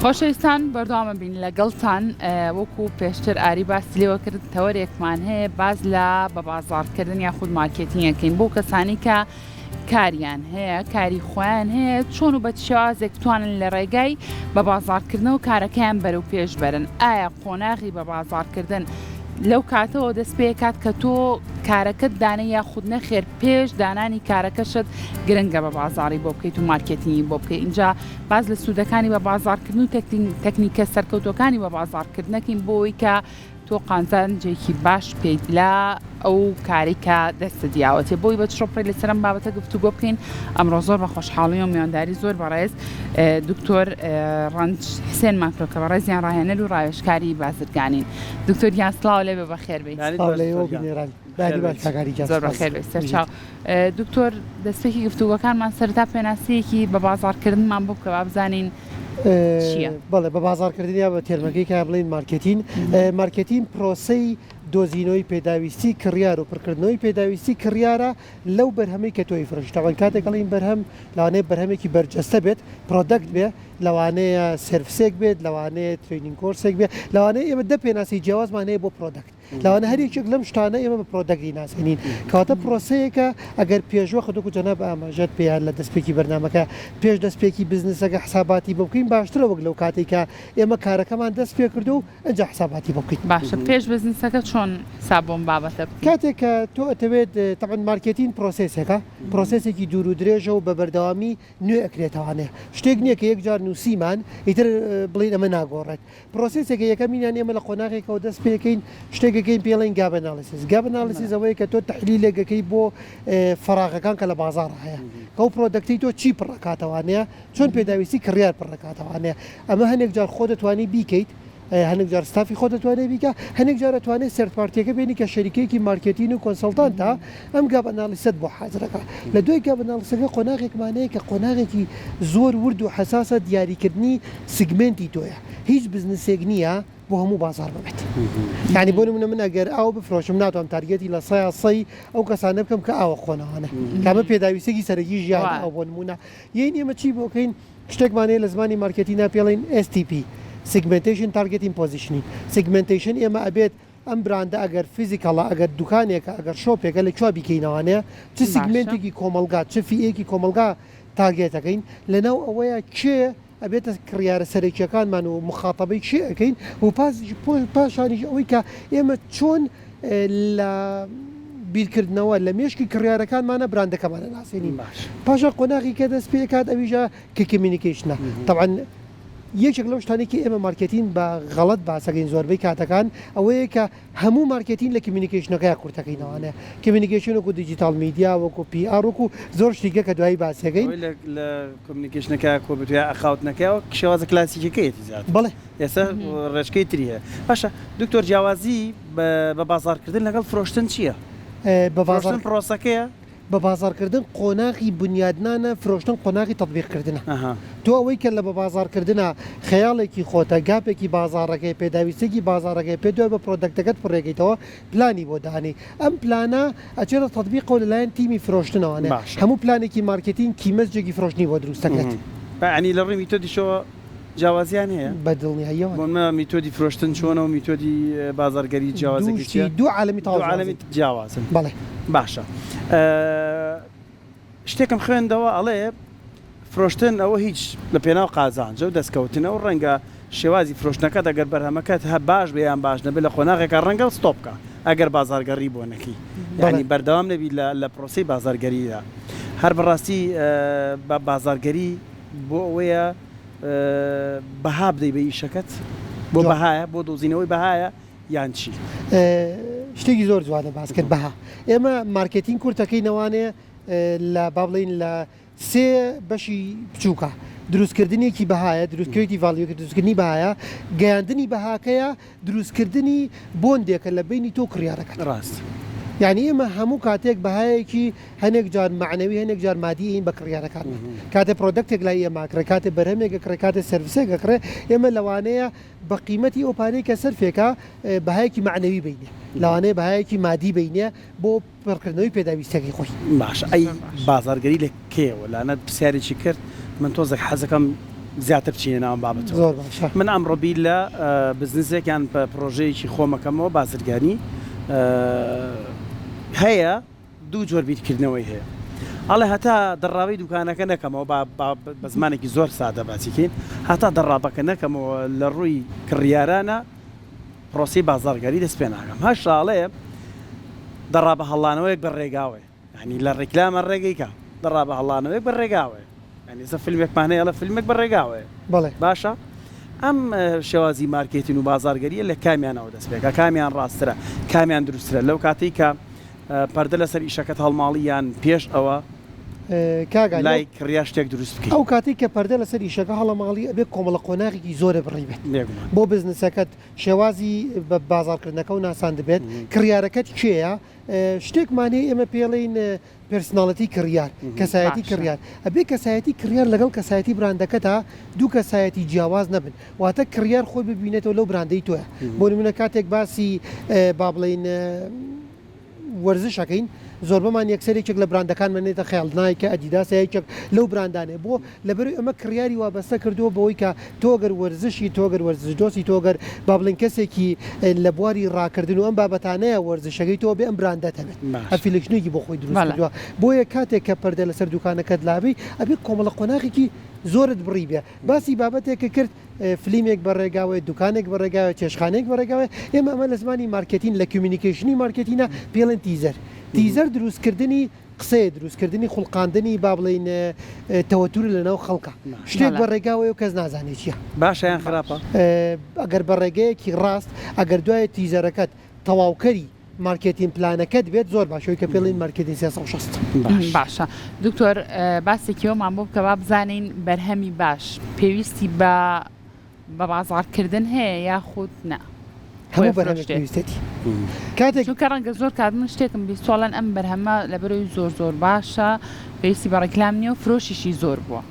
خۆشەویستان بەردەوامە بین لەگەڵتان وەکو پێشتر ئاری باسی لێوە کرد تەوەرێکمان هەیە باز لە بە بازاڕکردن یاخود مارکێتینگەکەین بۆ کەسانی کە کاریان هەیە کاری خۆیان هەیە چۆن و بە شێوازێک بتوانن لە ڕێگای بە بازاڕکردنەوە کارەکەیان بەرەو پێش بەرن ئایا قۆناغی بە بازاڕکردن لەو کاتەوە دەست پێکات کە تۆ کارەکەت دانە یاخود نەخێر پێش دانانی کارەکەشت گرنگە بە بازاڕی بۆ بکەیت و مارکێتینگی بۆ بکەیت ئینجا باس لە سوودەکانی بە بازاڕکردن و تەکنیکە سەرکەوتووەکانی بە بازاڕکردنەکەین بۆ ئەوەی کە تۆ قازانجێکی باش بکەیت لە ئەو کارەی کە دەستت یاوەتێ بۆی بە چڕوپڕی لەسەر ئەم بابەتە گفتوگۆ بکەین ئەمڕۆ زۆر بە خۆشحاڵی و میوانداری زۆر بەڕێز دکتۆر ڕەنج حسێنمان کرد کە بەڕێزیان ڕاهێنەر و ڕاوێژکاری بازرگانین دکتۆر گیان سڵاو لێ بێ بەخێر بێیت. سڵاو لە ئێوە بینەران. بەیانی باش کاک ئاری گیان زۆر سوپاس. بەخێر بێیت سەرچاو. دکتۆر دەستپێکی گفتوگۆکانمان سەرەتا پێناسەیەکی بە بازاڕکردنمان بۆ بکە با بزانین چییە؟ بەڵێ بە بازاڕکردن یا بە term ەکەی کە بڵێین مارکێتین، مارکێتین پرۆسەی دۆزینەوەی پێداویستی کڕیار و پڕکردنەوەی پێداویستی کڕیارە لەو بەرهەمەی کە تۆ ئەیفرۆشی. تەبعەن کاتێک ئەڵێین بەرهەم لەوانەیە بەرهەمێکی بەرجەستە بێت، product بێ، لەوانەیە service ێک بێت، لەوانەیە training course ێک بێ، لەوانەیە ئێمە دە پێناسەی جیاوازمان هەیە بۆ product. لەوانە هەر یەکێک لەم شتانە ئێمە بە product دەیناسێنین. کەواتە پرۆسەیەکە ئەگەر پێشوەخت وەکو جەناب ئاماژەت پێیان لە دەستپێکی بەرنامەکە پێش دەستپێکی بزنسەکە حساباتی بۆ بکەین باشترە وەک لەو کاتەی کە ئێمە کارەکەمان دەست پێکردو و ئنجا حساباتی بۆ بکەین. باشە پێش بزنسەکە چۆن حساب بۆم بابەتە بکەین؟ کاتێک کە تۆ ئەتەوێت تەبعەن مارکێتین process ێکە process ێکی دوور و درێژە و بە بەردەوامی نوێ ئەکرێتەوانێ شتێک نییە کە یەک جار نووسیمان ئیتر بڵێین ئەمە ناگۆڕێت process ێکە یەکەمینیان ئێمە لە قۆناغێکەوە دەست پێکەین شتێک ئەکەین پێی ئەڵێین gap analysis gap analysis ئەوەیە کە تۆ تەحلیلێک ئەکەی بۆ فەراغەکان کە لە بازاڕ هەیە کە ئەو product ەی تۆ چی پڕ ئەکاتەوانەیە چۆن پێداویستی کڕیار پڕ ئەکاتەوانەیە ئەمە هەنێک جار خۆ دەتوانی بیکەیت هەنێک جار ستافی خۆت دەتوانێت بیکا هەنێک جار ئەتوانێت third party ەکە بێنی کە شەریکەیەکی مارکێتین و consultant ە ئەم gap analysis ەت بۆ حازرەکە لە دوای gap analysis ەکە قۆناغێکمان هەیە کە قۆناغێکی زۆر ورد و حەساسە دیاریکردنی segment ی تۆیە هیچ بزنسێک نییە بۆ هەموو بازار ببێت یعنی بۆ نمونە من ئەگەر ئاو بفرۆشم ناتوانم target ی لە سەیا سەی ئەو کەسانە بکەم کە ئاوە خۆنەوانە کامە پێداویستێکی سەرەکی ژیان ئەو بۆ نمونە یین ئێمە چی بۆکەین شتێکمان هەیە لە زمانی مارکێتینگا پێڵێن STP، Segmentation Targeting Positioning، Segmentation ئێمە ئەبێت ئەم brand ە ئەگەر physical ە ئەگەر دوکانێکە ئەگەر shop ێکە لە کوێ بیکەینەوانێ چ segment ێکی کۆمەڵگا چ فیئەیەکی کۆمەڵگا target ەکەین لەناو ئەوەیە کێ ئەبێتە کڕیارە سەرەکیەکانمان و مخاتەبەی کێ ئەکەین و پاشانیش ئەوەی کە ئێمە چۆن لە بیرکردنەوە لە مێشکی کڕیارەکانمانە brand ەکەمان ئەناسێنین پاشان قۆناغی کە دەست پێکات ئەویشە کە communication ە تەبعەن یەکێک لەو شتانەی کە ئێمە مارکێتین بە غەڵەت باسەکەین زۆربەی کاتەکان ئەوەیە کە هەموو مارکێتین لە communication ەکەی کورتەکەینەوانێ communication وەکو digital media وەکو PR وەکو زۆر شتیکە کە دوایی باسیەکەین لە communication ەکە کۆ بێت ئەخاوتنەکە شێوازە کلاسیکەکەیەتی زیاتر بەڵێ ئێستا ڕێچکەی تری هەیە باشە دکتۆر جیاوازی بە بازاڕکردن لەگەڵ فرۆشتن چییە؟ بە بازاڕ فرۆشتن پرۆسەکەیە؟ بە بازاڕکردن قۆناغی بنیادنانە فرۆشتن قۆناغی تەتبیقکردنە تۆ ئەوەی کە لە بە بازاڕکردنا خەیاڵێکی خۆتە gap ێکی بازاڕەکەی پێداویستیەکی بازاڕەکەی پێ دوای بە product ەکەت پڕێکەیتەوە پلانی بۆ دانێی ئەم پلانە ئەچێتە تەتبیقەوە لەلایەن تیمی فرۆشتنەوانێ باشە. هەموو پلانێکی مارکێتین کیمەسجێکی فرۆشتنی بۆ دروست دەکرێت. یانی لە ڕووی میتۆدیشەوە جیاوازیان هەیە؟ بە دڵنیاییەوە. بۆ نمونە میتۆدی فرۆشتن چۆنە و میتۆدی بازارگەری جیاوازەکەی چیە؟ دوو شتی، دوو عالەمی تەواو دوو عالەمی جیاوازن. جیاوازن. بەڵێ. باشە شتێکم خوێندەوە ئەڵێ فرۆشتن ئەوە هیچ لە پێناو قازانجە و دەستکەوتنە و ڕەنگە شێوازی فرۆشتنەکەت ئەگەر بەرهەمەکەت هە باش بێ یان باش نەبێ لە قۆناغێکا ڕەنگە stop بکا ئەگەر بازارگەڕی بۆ نەکەی بەڵێ. یانی بەردەوام نەبی لە لە پرۆسەی بازارگەریدا هەر بەڕاستی بە بازارگەری بۆ ئەوەیە بەها بدەی بە ئیشەکەت؟ بۆ بەهایە؟ بۆ دۆزینەوەی بەهایە یان چی؟ شتێکی زۆر جوانە باس کرد بەها. ئێمە مارکێتینگ کورتەکەی نەوانێ لە با بڵێین لە سێ بەشی بچووکە دروستکردنێکی بەهایە دروستکردنی value دروستکردنی بەهایە گەیاندنی بەهاکەیە دروستکردنی bond ێکە لە بەینی تۆ و کڕیارەکەت. ڕاست. یانی ئێمە هەموو کاتێک بەهایەکی هەنێک جار مەعنەوی هەنێک جار مادی ئەین بە کڕیارەکانمان. کاتێ product ێک لای ئێمە ئەکڕێ، کاتێ بەرهەمێک ئەکڕێ، کاتێ service ێک ئەکڕێ، ئێمە لەوانەیە بە قیمەتی ئەو پارەی کە سەرفێکا بەهایەکی مەعنەوی بەینێ. لەوانەیە بەهایەکی مادی بەینێ بۆ پڕکردنەوەی پێداویستیەکەی خۆی. باشە ئەی بازاڕگەری لە کەیەوە؟ لانە پرسیارێکی کرد من تۆزێک حەزەکەم. زیاتر بچینە ناو ئەم بابەتەوە. زۆر باشە. من ئەمڕۆ بیر لە بزنسێک یان پڕۆژەیەکی خۆم ئەکەمەوە بازرگانی هەیە دوو جۆر بیرکردنەوەی هەیە ئەڵێ هەتا دەڕاوی دوکانەکە نەکەمەوە با بە زمانێکی زۆر سادە باسی کەین هەتا دەڕابەکە نەکەمەوە لە ڕووی کڕیارانە پرۆسەی بازاڕگەری دەست پێ ناکەم هەشتا ئەڵێ دەڕابە هەڵانەوەیەک بە ڕێگاوەیە یانی لە ڕیکلامە ڕێگەی کە دەڕابە هەڵانەوەیەک بە ڕێگاوەیە یانی ئێستا فیلمێکمان هەیە ئەڵێ فیلمێک بە ڕێگاوەیە بەڵێ. باشە ئەم شێوازی مارکێتین و بازاڕگەریە لە کامیانەوە دەست پێکا کامیان ڕاستترە کامیان دروستترە لەو کاتەی کە پەردە لەسەر ئیشەکەت هەڵماڵی یان پێش ئەوە کاک عەلی لای کڕیار شتێک دروست بکەی. ئەو کاتەی کە پەردە لەسەر ئیشەکە هەڵەماڵی ئەبێ کۆمەڵە قۆناغێکی زۆرە بڕی بێت بێگومان. بۆ بزنسەکەت شێوازی بە بازاڕکردنەکە و ناساندبێت کڕیارەکەت کێیە شتێکمان هەیە ئێمە پێڵێین personality کڕیار، کەسایەتی باشە. کڕیار، ئەبێ کەسایەتی کڕیار لەگەڵ کەسایەتی براندەکەتا دوو کەسایەتی جیاواز نەبن، واتە کڕیار خۆی ببینێتەوە لەو براندەی تۆیە، بۆ نمونە کاتێک باسی با بڵێین وەرزش ئەکەین زۆربەمان یەکسەر یەکێک لە براندەکانمان نێتە خەیاڵ نایکە ئەدیداسە یەکێک لەو براندانەیە بۆ لەبەرئەوەی ئەمە کڕیاری وابەستە کردووە بەوەی کە تۆ گەر وەرزشی تۆ گەر وەرزش دۆستی تۆ گەر با بڵێین کەسێکی لە بواری ڕاکردن و ئەم بابەتانەیە وەرزشەکەی تۆ بێ ئەم براندەت هەبێت باشە. affiliation ێکی بۆ خۆی دروست بەڵێ. کردووە بۆیە کاتێک کە پەردە لەسەر دوکانەکەت لابەی ئەبێ کۆمەڵە قۆناغێکی زۆرت بڕی بێ باسی بابەتێکت کرد فلیمێک بە ڕێگاوەیە دوکانێک بە ڕێگاوەیە چێشتخانەیەک بە ڕێگاوەیە ئێمە ئەمە لە زمانی مارکێتین لە communication ی مارکێتینە پێڵێن teaser teaser دروستکردنی قسەیە دروستکردنی خوڵقاندنی با بڵێین تەوەتور لەناو خەڵکە شتێک بە ڕێگاوەیە و کەس نازانێت چییە. باشە یان خراپە؟ ئەگەر بە ڕێگەیەکی ڕاست ئەگەر دوای teaser ەکەت تەواوکەری مارکێتین پلانەکەت بێت زۆر باشە ئەوەی کە پێڵێن مارکێتین 360. باشە دکتۆر باسێکی ئەومان بۆ بکە با بزانین بەرهەمی باش پێویستی بە بە بازاڕ کردن هەیە یاخود نا؟ هەموو بەرهەمێک پێویستێتی کاتێک. چونکە ڕەنگە زۆر کات من شتێکم بیستوە ئەڵێن ئەم بەرهەمە لەبەرئەوەی زۆر زۆر باشە پێویستی بە ڕیکلام نیە و فرۆشیشی زۆر بووە.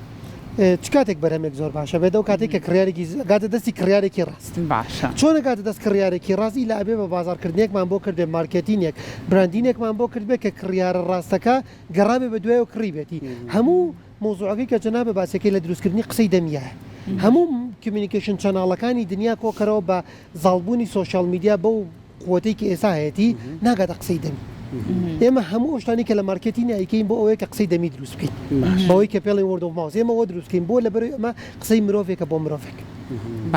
چ کاتێک بەرهەمێک زۆر باشە بێت؟ ئەو کاتێک کە کڕیارێکی گاتە دەستی کڕیارێکی ڕاست. باشە. چۆن ئەگاتە دەست کڕیارێکی ڕاست؟ ئیلا ئەبێ بە بازاڕکردنێکمان بۆ کردبێ، مارکێتینێک، branding ێکمان بۆ کردبێ کە کڕیارە ڕاستەکە گەڕابێ بە دوایەوە کڕیبێتی. هەموو مەوزوعەکەی کە جەنابت باسیەکەی لە دروستکردنی قسەی دەمیایە. هەموو communication channel ەکانی دنیا کۆکەرەوە بە زاڵبوونی social media بەو قوتەی کە ئێستا هەیەتی ناگاتە قسەی دەمی. ئێمە هەموو ئەو شتانەی کە لە مارکێتینگ ئەیکەین بۆ ئەوەیە کە قسەی دەمی دروست بکەین. بەوەی کە پێڵێن word of mouth ئێمە ئەوە دروست بکەین بۆ لەبەرئەوەی ئەمە قسەی مرۆڤێکە بۆ مرۆڤێک.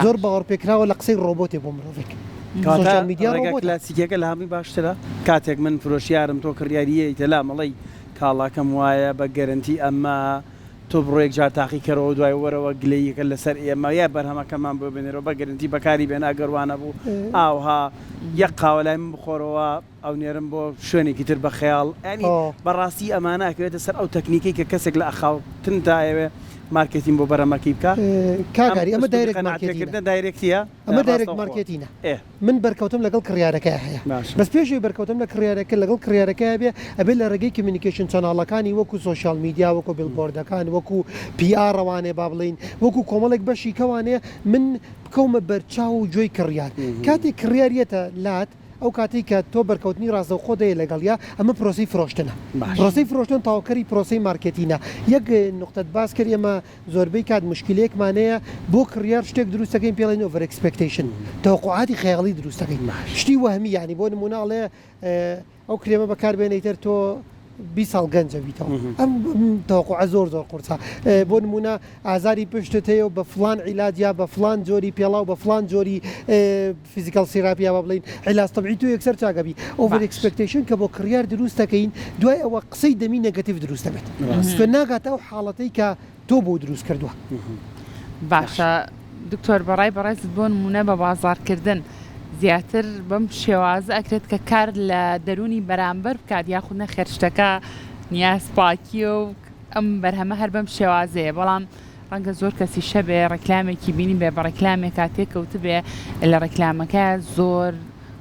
زۆر باوەڕپێکراوە لە قسەی ڕۆبۆتێ بۆ مرۆڤێک. کەواتە social media ڕێگا ڕۆبۆتە. کلاسیکیەکە لە هەمووی باشترە؟ کاتێک من فرۆشیارم تۆ کڕیاری یەیتە لام ئەڵێی کاڵاکەم وایە بە گەرەنتی ئەمە تۆ بڕۆ یەک جار تاقی کەرەوە دوای وەرەوە گلەییەکە لەسەر ئێمە یا بەرهەمەکەمان بۆ بنێرەوە بە گەرەنتی بەکاری بێنە ئەگەر وانەبوو ئاوها یەک قاوە لای من بخۆرەوە ئەو نێرم بۆ شوێنێکی تر بە خەیاڵ یانی بەڕاستی ئەمانە ئەکەوێتە سەر ئەو تەکنیکەی کە کەسێک لە ئەخاوتن تا ئەیەوێ مارکێتین بۆ بەرهەمەکەی بکا کاک ئەم ئاری ئەمە ئوسلوبی دایرێکت قەناعەت مارکێتینە پێکردنە direct یە ئەمە دایرێکت ڕاستەوخۆ مارکێتینە ئێ. من بەرکەوتم لەگەڵ کڕیارەکەیا هەیە باشە. بەس پێش ئەوەی بەرکەوتم لە کڕیارەکە لەگەڵ کڕیارەکەیا بێ ئەبێ لە ڕێگەی communication channel ەکانی وەکو social media وەکو billboard ەکان وەکو PR ەوانێ با بڵێین وەکو کۆمەڵێک بەشی کەوانێ من بکەومە بەرچاو و گوێی کڕیار کاتێک کڕیار یەتە لات ئەو کاتەی کە تۆ بەرکەوتنی ڕاستەوخۆت هەیە لەگەڵیا ئەمە پرۆسەی فرۆشتنە باشە. پرۆسەی فرۆشتن تەواوکەری پرۆسەی مارکێتینە یەک نوقتەت باس کرد ئێمە زۆربەی کات موشکیلەیەکمان هەیە بۆ کڕیار شتێک دروست دەکەین پێی ئەڵێین over expectation تەوەقوعاتی خەیاڵی دروست دەکەین شتی وەهمی یانی بۆ نمونە ئەڵێ ئەو کرێمە بەکار بێنە ئیتر تۆ 20 ساڵ گەنجە بیتەوە ئەم تەوەقوعە زۆر زۆر قورسە بۆ نمونە ئازاری پشتت هەیە و بە فڵان عیلاج یا بە فڵان جۆری پێڵاو بە فڵان جۆری physical therapy یا با بڵێین عیلاج تەبعی تۆ یەکسەر چاک ئەبی. over expectation کە بۆ کڕیار دروست دەکەین دوای ئەوە قسەی دەمی negative دروست دەبێت چونکە ناگاتە ئەو حاڵەتەی کە تۆ بۆ دروست کردووە. باشە دکتۆر بەڕای بەڕێزت بۆ نمونە بە بازاڕکردن زیاتر بەم شێوازە ئەکرێت کە کار لە دەروونی بەرامبەر بکات یاخود نەخێر شتەکە نیاز پاکیە و ئەم بەرهەمە هەر بەم شێوازەیە بەڵام ڕەنگە زۆر کەسیش هەبێ ڕیکلامێکی بینیبێ بە ڕیکلامێکا تێکەوتبێ لە ڕیکلامەکە زۆر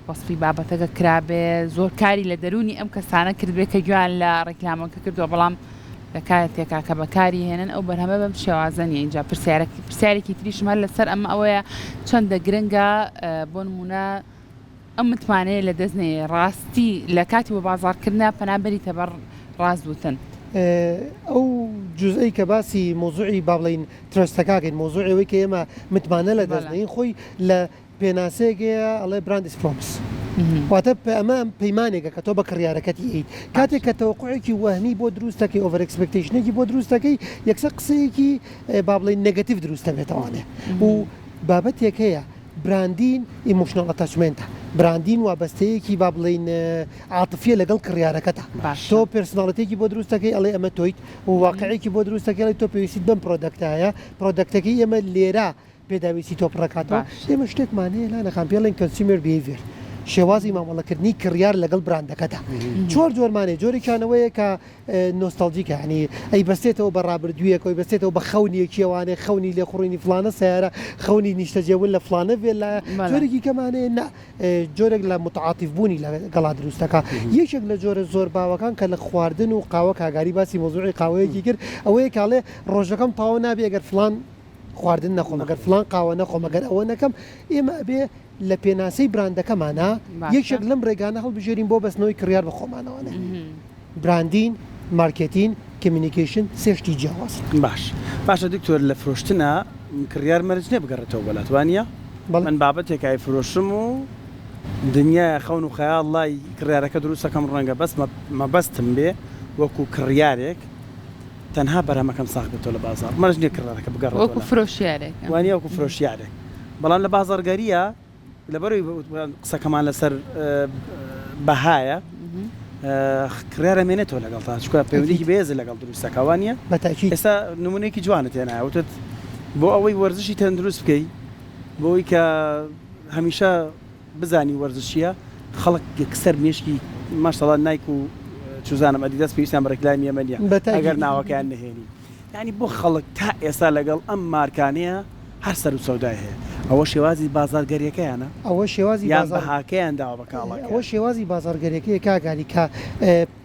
وەسفی بابەتەکە کرابێ زۆر کاری لە دەروونی ئەم کەسانە کردبێ کە گوێیان لە ڕیکلامەکە کردووە بەڵام لە کاتێکا کە بەکاری هێنن ئەو بەرهەمە بەم شێوازە نیە ئینجا پرسیارێک پرسیارێکی تریشم هەر لەسەر ئەمە ئەوەیە چەندە گرنگە بۆ نمونە ئەم متمانەیە لە دەست نەیەی ڕاستی لە کاتی وەبازاڕکردنا پەنا بەریتە بەر ڕاست وتن. ئەو جوزئەی کە باسی مەوزوعی با بڵێین trust ەکە ئەکەین، مەوزوعی ئەوەی کە ئێمە متمانە لە دەست نەین خۆی لە پێناسەیەک هەیە ئەڵێ brand is promise واتە ئەمە پەیمانێکە کە تۆ بە کڕیارەکەتی ئەیت کاتێک کە تەوەقوعێکی وەهمی بۆ دروست دەکەی over expectation ێکی بۆ دروست دەکەی یەکسەر قسەیەکی با بڵێین negative دروست دەبێتەوانێ و بابەتێک هەیە branding emotional attachment ە branding وابەستەیەکی با بڵێین عاتفیە لەگەڵ کڕیارەکەتا تۆ personality ێکی بۆ دروست دەکەی ئەڵێ ئەمە تۆیت و واقعێکی بۆ دروست دەکەی ئەڵێ تۆ پێویستیت بەم product ە هەیە product ەکەی ئێمە لێرە پێداویستی تۆ پڕەکاتەوە ئێمە شتێکمان هەیە لانەخان پێڵێن consumer behavior شێوازی مامەڵەکردنی کڕیار لەگەڵ براندەکەدا چوار جۆرمانێ جۆرێکیانەوەیە کە nostalgic ە یانی ئەیبەستێتەوە بە ڕابردوویەکەوە ئەیبەستێتەوە بە خەونێکیەوانێ خەونی لێخوڕینی فڵانە سەیارە خەونی نیشتەجێبوون لە فڵانە ڤێلایە جۆرێکی کەمان هەیە نا جۆرێک لە متعاتیف بوونی لەگەڵا دروست دەکا یەکێک لە جۆرە زۆر باوەکان کە لە خواردن و قاوە کاگاری باسی مەوزوعی قاوەیەکی کرد ئەوەیە کە ئەڵێ ڕۆژەکەم تەواو نابێ ئەگەر فڵان خواردن نەخۆم ئەگەر فڵان قاوە نەخۆم ئەگەر ئەوە نەکەم ئێمە ئەبێ لە پێناسەی براندەکەمانا یەکێک لەم ڕێگانە هەڵبژێرین بۆ بەستنەوەی کڕیار بە خۆمانەوە. branding، marketing، communication سێ شتی جیاوازن. باش باشە دکتۆر لە فرۆشتنا کڕیار مەرج نیە بگەڕێتەوە بۆ لات وانیە؟ بەڵێ. من بابەتێک ئەیفرۆشم و دنیایە خەون و خەیاڵ لای کڕیارەکە دروست ئەکەم ڕەنگە بەس مەبەستم بێ وەکو کڕیارێک تەنها بەرهەمەکەم ساغ بێتەوە لە بازاڕ مەرج نیە کڕیارەکە بگەڕێتەوە وەکو فرۆشیارێک. وانیە وەکو فرۆشیارێک بەڵام لە بازاڕگەریە لەبەرئەوەی قسەکەمان لەسەر بەهایە کڕیار ئەمێنێتەوە لەگەڵتا چونکە پەیوەندیی بەهێزت لەگەڵ دروست دەکا وانیە؟ بە تەئکید. ئێستا نمونەیەکی جوانت هێنایە وتت بۆ ئەوەی وەرزشی تەندروست بکەی بۆ ئەوەی کە هەمیشە بزانی وەرزشیە خەڵک یەکسەر مێشکی ماشەڵا نایک و چوزانم ئەدیداس پێویستیان بە ڕیکلامی ئێمە نیە بە تەئکید. ئەگەر ناوەکەیان نەهێنین. یانی بۆ خەڵک تا ئێستا لەگەڵ ئەم مارکانەیە هەر سەر و سەودای هەیە ئەوە شێوازی بازارگەریەکەیانە؟ ئەوە شێوازی یان بەهاکەیان داوە بە کاڵاکەیان؟ ئەوە شێوازی بازارگەریەکەیە کاک ئاری کە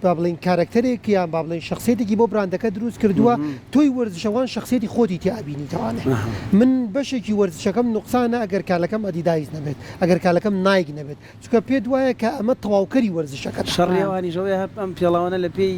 با بڵێین کارەکتەرێک یان با بڵێین شەخسیەتێکی بۆ براندەکە دروست کردووە تۆی وەرزشەوان شەخسیەتی خۆتی تیا ئەبینیتەوانێ من بەشێکی وەرزشەکەم نوقسانە ئەگەر کالەکەم ئەدیدایس نەبێت ئەگەر کالەکەم نایک نەبێت چونکە پێت وایە کە ئەمە تەواوکەری وەرزشەکەتە. شەڕی ئەوانیش ئەوەیە هەر ئەم پێڵاوانە لە پێی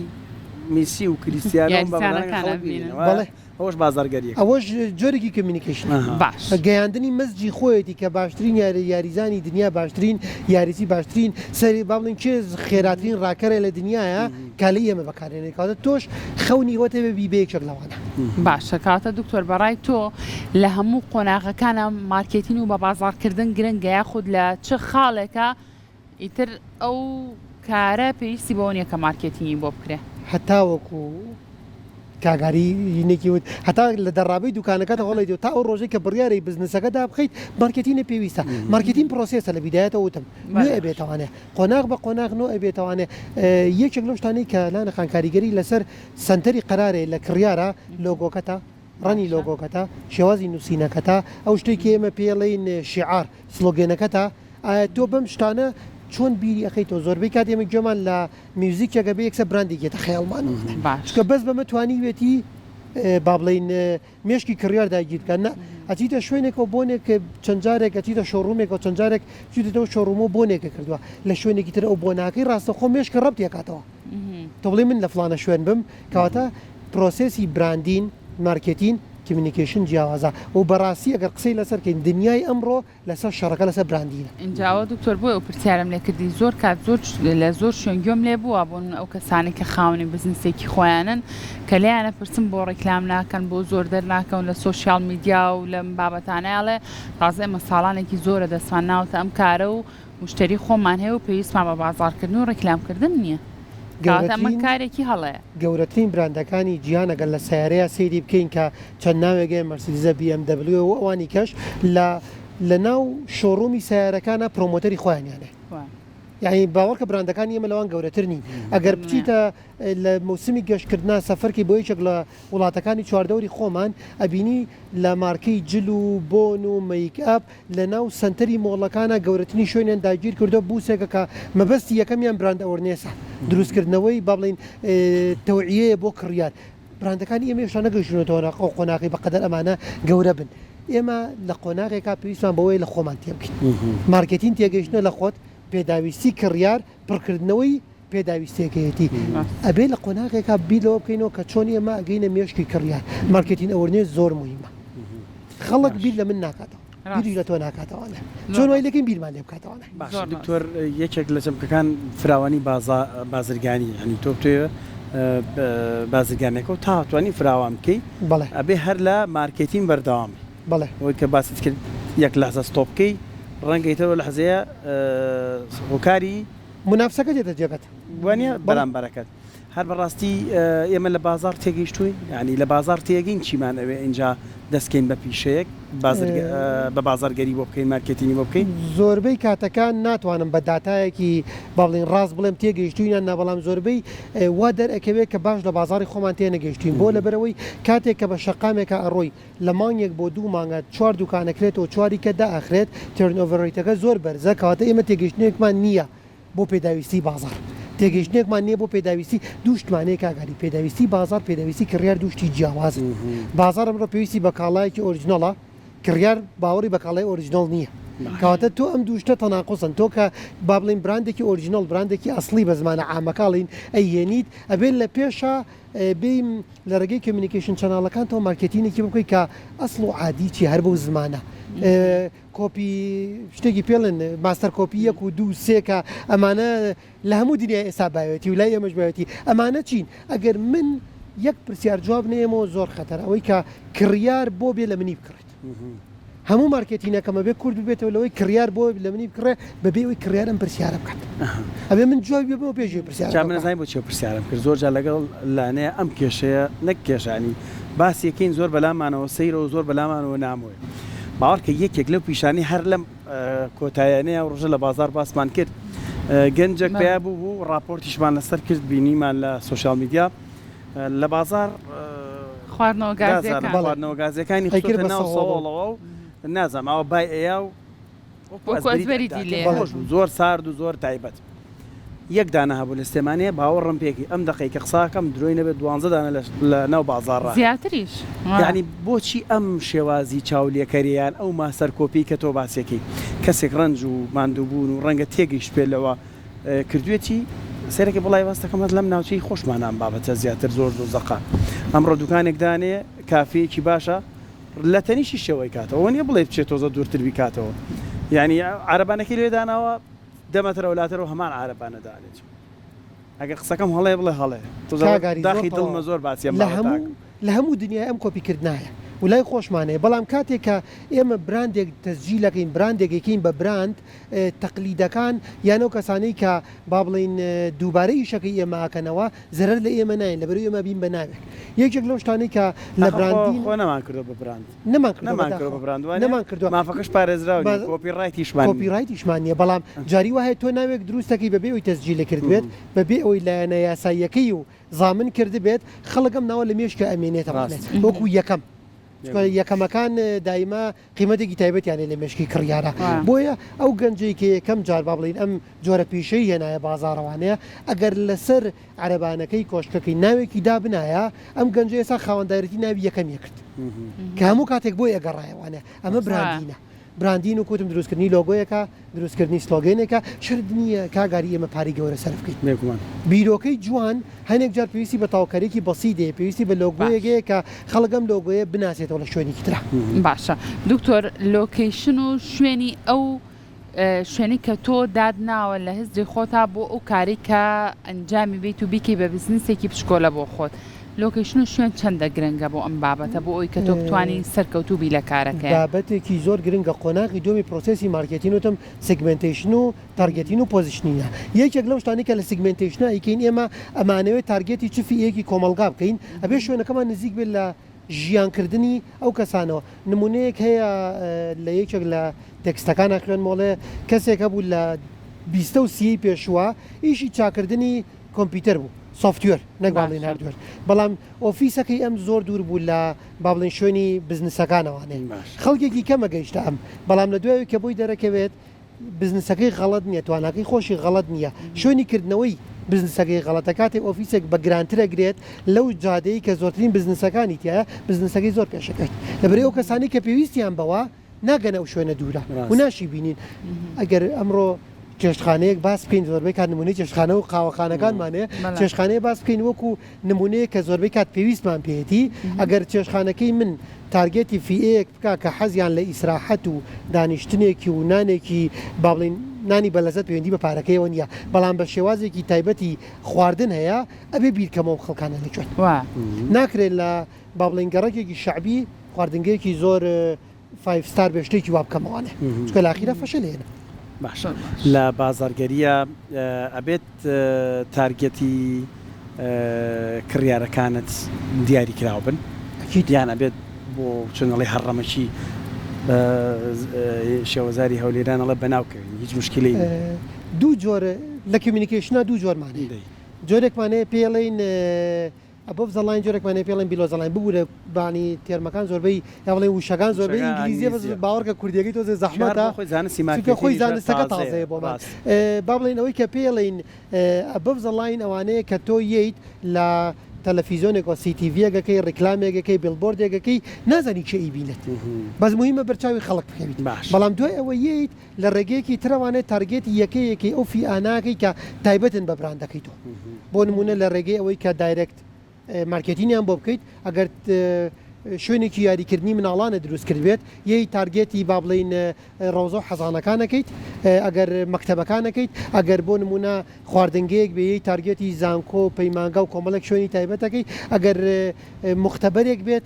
میسی و کریستیانۆ و یاریزانەکان خەڵک ئەبینن. بینن وایە؟ بەڵێ. ئەوەش بازارگەریەکە. ئەوەش جۆرێکی communication ە. باش. گەیاندنی مەسجی خۆیەتی کە باشترین یاری یاریزانی دنیا باشترین یاریچی باشترین سەری با بڵێین کێ خێراترین ڕاکەرە لە دنیایە کالەی ئێمە بەکارێنێت کەواتە تۆش خەونی ئەوەت هەبێ بی بە یەکێک لەوانە. باشە کەواتە دکتۆر بەڕای تۆ لە هەموو قۆناغەکانا مارکێتین و بەبازاڕکردن گرنگە یاخود لە چ خاڵێکا ئیتر ئەو کارە پێویستی بەوە نیە کە مارکێتینگی بۆ بکرێ؟ هەتاوەکو کاک ئاری ینێکی وت هەتا لە دەڕابەی دوکانەکەت هەڵەیت و تا ئەو ڕۆژەی کە بڕیارەی بزنسەکە دابخەیت مارکێتینە پێویستە مارکێتین process ە لە بیدایەتەوە وتم نوێ ئەبێتەوانێ قۆناغ بە قۆناغ نوێ ئەبێتەوانێ یەکێک لەو شتانەی کە لانە خان کاریگەری لەسەر سەنتەری قەرارێ لە کڕیارە لۆگۆکەتە ڕەنگی لۆگۆکەتە شێوازی نووسینەکەتە ئەو شتێک کە ئێمە پێڵێین شیعار slogan ەکەتە ئایا تۆ بەم شتانە چۆن بیری ئەخەیتەوە زۆربەی کات ئێمە گوێمان لە میوزیکێک ئەبێ یەکسەر براندێک یەتە خەیاڵمانەوە چونکە بەس بەمە توانیوێتی با بڵێین مێشکی کڕیار داگیر بکات نا ئەچیتە شوێنێکەوە بۆنێک چەند جارێک ئەچیتە showroom ێکەوە چەند جارێک چیتەوە showroom ە بۆنێکە کردووە لە شوێنێکی تر ئەو بۆناکەی ڕاستەخۆ مێشکە ڕەبتی ئەکاتەوە تۆ بڵێ من لە فڵانە شوێن بم کەواتە process ی branding marketing communication جیاوازە و بەڕاستی ئەگەر قسەی لەسەر کەین دنیای ئەمڕۆ لەسەر شەڕەکە لەسەر branding ە. ئینجا ئەوە دکتۆر بۆیە ئەو پرسیارەم لێ کردی زۆر کات زۆر لە زۆر شوێن گوێم لێ بووە بۆ نمونە ئەو کەسانەی کە خاوەنی بزنسێکی خۆیانن کە لێیان ئەپرسم بۆ ڕیکلام ناکەن بۆ زۆر دەرناکەون لە social media و لەم بابەتانە ئەڵێ تازە ئێمە ساڵانێکی زۆرە دەستمان ناوەتە ئەم کارە و موشتەری خۆمان هەیە و پێویستمان بە بازاڕکردن و ڕیکلامکردن نییە. کەواتە ئەمە گەورەترین کارێکی هەڵەیە. گەورەترین براندەکانی جیهان ئەگەر لە سەیارەیا سەیری بکەین کە چەند ناوێک هەیە مەرسیدزە بی ئێم دەبلیۆ و ئەوانی کەش لە لە ناو showroom ی سەیارەکانا promoter ی خۆیانیان هەیە یانی باوەڕکە براندەکانی ئێمە لەوان گەورەتر نین ئەگەر بچیتە لە مەوسمی گەشتکردنا سەفەرکەی بۆ یەکێک لە وڵاتەکانی چواردەوری خۆمان ئەبینی لە مارکەی جل و بۆن و makeup لە ناو سەنتەری مۆڵەکانا گەورەترین شوێنیان داگیر کردوە booth ێکە کە مەبەستی یەکەمیان brand awareness ە دروستکردنەوەی با بڵێین تەوعیەیە بۆ کڕیار براندەکانی ئێمە هێشتا نەگەیشتوونەتەوە ئەو قۆناغەی بەقەدەر ئەمانە گەورە بن ئێمە لە قۆناغێکا پێویستمان بەوەیە لە خۆمان تێبگەین مارکێتین تێگەیشتنە لە خۆت پێداویستی کڕیار پڕکردنەوەی. پێداویستیەکەیەتی ئەبێ لە قۆناغێکا بیر لەوە بکەینەوە کە چۆن ئێمە ئەگەینە مێشکی کڕیار marketing awareness زۆر موهیمە خەڵک بیر لە من ناکاتەوە بیریش لە تۆ ناکاتەوانە چۆن وای لەکەین بیرمان لێ بکاتەوانە. باشە دکتۆر یەکێک لە چەمکەکان فراوانی بازرگانی یانی تۆ بتەوێ بازرگانێکە و تا توانی فراوان بکەی بەڵێ ئەبێ هەر لە مارکێتین بەردەوام بی بەڵێ ئەوەی کە باست کرد یەک لەحزە stop بکەی ڕەنگە ئیتر ئەو لەحزەیە هۆکاری مونافسەکە دێتە جێگەت. وانیە بەرامبەرەکەت. هەر بەڕاستی ئێمە لە بازاڕ تێگەیشتووین؟ یانی لە بازاڕ تێگەین چیمان ئەوێ ئینجا دەست کەین بە پیشەیەک بە بازاڕگەری بۆ بکەین مارکێتینی بۆ بکەین؟ زۆربەی کاتەکان ناتوانم بە داتایەکی با بڵێین ڕاست بڵێم تێگەیشتووین یان نا بەڵام زۆربەی وا دەرئەکەوێت کە باش لە بازاڕی خۆمان تێنەگەیشتووین بۆ لەبەرئەوەی کاتێک کە بە شەقامێکا ئەڕۆی لە مانگێک بۆ دوو مانگە چوار دوکان ئەکرێتەوە چواری کە دائەخرێت turnover rate ەکە زۆر بەرزە کەواتە ئێمە تێگەیشتنێکمان نییە بۆ پێداویستی بازاڕ تێگەیشتنێکمان نییە بۆ پێداویستی دوو شتمان هەیە کاک عەلی پێداویستی بازاڕ پێداویستی کڕیار دوو شتی جیاوازن بازاڕ ئەمڕۆ پێویستی بە کاڵایەکی original ە کڕیار باوەڕی بە کاڵای original نییە کەواتە تۆ ئەم دوو شتە تەناقوزن تۆ کە با بڵێین براندێکی original براندێکی ئەسڵی بە زمانە عامەکە ئەڵێین ئەیهێنیت ئەبێت لە پێشا بێی لە ڕێگەی communication channel ەکانتەوە مارکێتینێکی بکەی کە ئەسڵ و عادی چی هەر بەو زمانە کۆپی شتێکی پێڵێن master copy یەک و دوو سێ کە ئەمانە لە هەموو دنیای ئێستا باوێتی و لای ئێمەش باوێتی ئەمانە چین ئەگەر من یەک پرسیار جواب نەیەمەوە زۆر خەتەرە ئەوەی کە کڕیار بۆ بێ لە منی بکڕێت هەموو مارکێتینەکەم ئەبێ کورت ببێتەوە لەوەی کڕیار بۆ لە منی بکڕێ بەبێ ئەوەی کڕیار ئەم پرسیارە بکات ئەبێ من جوابی بەمەوە پێش ئەوەی پرسیارەکە جا من بکات. ئەزانی بۆچی ئەو پرسیارەم کرد زۆر جار لەگەڵ لانەیە ئەم کێشەیە نەک کێشانی باسی ئەکەین زۆر بەلامانەوە سەیرە و زۆر بەلامانەوە نامۆیە باوەڕکە یەکێک لەو پیشانەی هەر لەم کۆتایانەیە ئەو ڕۆژە لە بازاڕ باسمان کرد گەنجێک پەیا بوو بوو ڕاپۆرتیشمان لەسەر کرد بینیمان لە social media لە بازاڕ خواردنەوە گازیەکان خواردنەوە گازیەکانی ئەیکرد خستۆتە بە ناو سەهۆڵ. سەهۆڵەوە و نازانم ئاوا بای ئەیا و وەکو ئەزبەری دی لێیە. خۆش بوو زۆر سارد و زۆر تایبەت یەک دانە هەبوو لە سلێمانیە باوەڕم پێکی ئەم دەقەی کە قساکەم درۆی نەبێت دوانزە دانە لە ناو بازاڕا زیاتریش یعنی بۆچی ئەم شێوازی چاولێکەریان ئەو master copy کە تۆ باسیەکەی کەسێک ڕەنج و ماندووبوون و ڕەنگە تێگەیشت پێ لەوە کردوێتی سەیرەکە بڵای واستەکەم هەر لەم ناوچەی خۆشمانە ئەم بابەتە زیاتر زۆر زۆر زەقە ئەمڕۆ دوکانێک دانێ کافەیەکی باشە لە تەنیشی شێوەی کاتەوە وە نیە بڵێ بچێت تۆزە دوورتر بیکاتەوە یعنی عەرەبانەکەی لێ داناوە دە مەتر ئەولاترەوە هەمان عەرەبانە دانێت ئەگەر قسەکەم هەڵەیە بڵێ هەڵەیە تۆزە کاک ئاری زۆر داخی دڵمە تەواوە زۆر باسی ئەم لە بابەتە هەموو ئەکەم. لە هەموو دنیای ئەم کۆپی کردنایە و لای خۆشمان هەیە بەڵام کاتێک کە ئێمە براندێک تەسجیل ئەکەین براندێک ئەیکەین بە براند تەقلیدەکان یان ئەو کەسانەی کە با بڵێین دووبارە ئیشەکەی ئێمە ئەکەنەوە زەرەر لە ئێمە نایەن لەبەرئەوەی ئێمە ئەبین بە ناوێک یەکێک لەو شتانەی کە لە ئاخر خۆ branding خۆ نەمان کردوە بە براند. نەمان کردوە نەمان کردوە بەداخەوە بە براند وانیە؟ نەمان کردوە مافەکەش پارێزراو نیە با copyright یشمان کۆپی نیە. right یشمان نیە بەڵام جاری وا هەیە تۆ ناوێک دروست ئەکەی بەبێ ئەوەی تەسجیلت کردبێت بەبێ ئەوەی لایەنە یاساییەکەی و زامن کردبێت خەڵک ئەم ناوە لە مێشکا ئەمێنێتەوە ڕاست. وەکو یەکەم چونکە یەکەمەکان دایمە قیمەتێکی تایبەتیان هەیە لە مێشکی کڕیارا بۆیە ئەو گەنجەی کە یەکەم جار با بڵێین ئەم جۆرە پیشەی هێنایە بازاڕەوانەیە ئەگەر لەسەر عەرەبانەکەی کۆشکەکەی ناوێکی دابنایە ئەم گەنجە ئێستا خاوەندارێتی ناوی یەکەمی ئەکرد کە هەموو کاتێک بۆی ئەگەڕایەوانە ئەمە branding ە branding و کوتم دروستکردنی لۆگۆیەکە دروستکردنی slogan ێکە شەرت نییە کاک ئاری ئێمە پارەی گەورە سەرف بکەین. بێگومان. بیرۆکەی جوان هەنێک جار پێویستی بە تەواوکارییەکی بەسیت هەیە، پێویستی بە لۆگۆیەک باش. هەیە کە خەڵک ئەم لۆگۆیە بناسێتەوە لە شوێنێکی ترا. باشە دکتۆر location و شوێنی ئەو شوێنەی کە تۆ داتناوە لە هزری خۆتا بۆ ئەو کارەی کە ئەنجامی بەیت و بیکەی بە بزنسێکی بچکۆلە بۆ خۆت location و شوێن چەندە گرنگە بۆ ئەم بابەتە بۆ ئەوی کە تۆ بتوانی سەرکەوتوو بی لە کارەکەیا؟ بابەتێکی زۆر گرنگە قۆناغی دووەمی پرۆسێسی مارکێتین وتم segmentation و targeting و positioning ە یەکێک لەو شتانەی کە لە segmentation ا ئەیکەین ئێمە ئەمانەوێت target ی چ فیئەیەکی کۆمەڵگا بکەین ئەبێ شوێنەکەمان نزیک بێت لە ژیان کردنی ئەو کەسانەوە نمونەیەک هەیە لە یەکێک لە تێکستەکانا خوێنمەوە ئەڵێ کەسێک هەبوو لە بیستە و سیەی پێشووە ئیشی چاکردنی کۆمپیوتەر بوو software نەک با بڵێین باشە. hardware بەڵام ئۆفیسەکەی ئەم زۆر دوور بوو لە با بڵێین شوێنی بزنسەکانەوانێ باشە. خەڵکێکی کەمە گەیشتە ئەم بەڵام لە دوای کە بۆی دەرەکەوێت بزنسەکەی غەڵەت نیە تواناکەی خۆشی غەڵەت نیە شوێنی کردنەوەی بزنسەکەی غەڵەتە کاتێک ئۆفیسێک بە گرانتر ئەگرێت لەو جادەی کە زۆرترین بزنسەکانی تیایە بزنسەکەی زۆر پێشەکەوێت لەبەرئەوەی ئەو کەسانەی کە پێویستیان بەوە ناگەنە ئەو شوێنە دوورە و ڕاستە. ناشی بینین ئەگەر ئەمڕۆ. چێشتخانەیەک باس بکەین زۆربەی کات نمونەی چێشتخانە و قاوەخانەکانمان هەیە چێشتخانەیە باس بکەین وەکو نمونەیەک کە زۆربەی کات پێویستمان پێیەتی ئەگەر چێشتخانەکەی من target ی فیئەیەک بکا کە حەزیان لە ئیسراحەت و دانیشتنێکی و نانێکی با بڵێین نانی بەلەزەت پەیوەندی بە پارەکەیەوە نییە بەڵام بە شێوازێکی تایبەتی خواردن هەیە ئەبێ بیرکەمەوە ئەم خەڵکانە لە کوێن ناکرێت لە با بڵێین گەڕەکێکی شەعبی خواردنگەیەکی زۆر five star بێ شتێکی وا بکەمەوانێ چونکە لە ئاخیرا فەشەل هێنم. باشە لە بازاڕگەرییا ئەبێت target ی کڕیارەکانت دیاری کراو بن ئەکید. یان ئەبێت بۆ چۆن ئەڵێی هەڕەمەکی بە شێوەزاری هەولێران ئەڵێ بەناو کەوین هیچ موشکیلەی نیە. دوو جۆر لە communication ا دوو جۆرمان هەیە جۆرێکمان هەیە پێی ئەڵێین Above the line جۆرێکمان هەیە پێڵێن below the line ببورە بانی term ەکان زۆربەی یا بڵێن وشەکان زۆربەی ئینگلیزیە بەس باوەڕکە کوردیەکەی تۆزێ زەحمەتە چونکە خۆی زانستەکە تازەیە بۆمان با بڵێن ئەوەی کە پێڵێن Above the line ئەوانەیە کە تۆ یەیت لە تەلەفیزیۆنێک و CTV ەکەی ڕیکلامێکەکەی billboard ێکەکەی نازانی کێ ئەیبینێت بەس مهمە بەرچاوی خەڵک بکەویت بەڵام دوای ئەوە یەیت لە ڕێگەیەکی ترەوانێ target ی یەکە یەکەی ئەو فیئاناکەی کە تایبەتن بە براندەکەی تۆ بۆ نمونە لە ڕێگەی ئەوەی کە direct marketing یان بۆ بکەیت ئەگەر شوێنێکی یاریکردنی مناڵانە دروست کردبێت یەی target ی با بڵین ڕەوزە و حەزانەکانەکەیت ئەگەر مەکتەبەکانەکەیت ئەگەر بۆ نمونە خواردنگەیەک بێ یەی target ی زانکۆ و پەیمانگا و کۆمەڵێک شوێنی تایبەتەکەی ئەگەر مختبەرێک بێت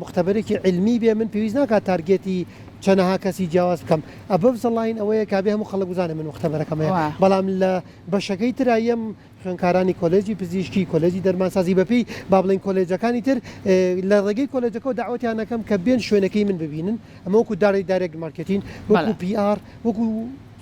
موختەبەرێکی عیلمی بێ من پێویست ناکات target ی چەنەها کەسی جیاواز بکەم above the line ئەوەیە کابێ هەموو خەڵک بزانێ من موختەبەرەکەم هەیە بەڵام لە بەشەکەی ترا یەم خوێنکارانی کۆلێجی پزیشکی کۆلێجی دەرمانسازی بەپێی با بڵێین کۆلێجەکانی تر لە ڕێگەی کۆلێجەکەوە داوەتیان ئەکەم کە بێن شوێنەکەی من ببینن ئەمە وەکو دارەی direct marketing وەکو PR وەکو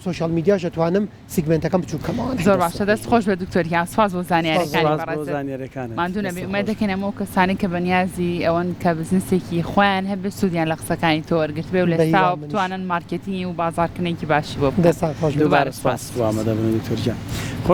social media ش ئەتوانم segment ەکەم بچوک بکەمەوانێ. زۆر باشە دەست خۆش بێت دکتۆر گیان سوپاس بۆ زانیاریەکانی سوپاس بۆ بەڕێزت زانیاریەکانت ماندوو نەبی دەستت ئومێد خۆش. دەکەین ئەمە و کەسانەی کە بەنیازی ئەوەن کە بزنسێکی خۆیان هەبێت سوودیان لە قسەکانی تۆ وەرگرتبێ و لە بەهیوام ئێستاوە منیش. بتوانن مارکێتینگی و بازاڕکردنێکی باشی بۆ بکەن دەستان خۆش بێت. دووبارە دووبارە سوپاس. سوپاس بۆ ئامادەبوونت دکتۆر گیان. خۆش.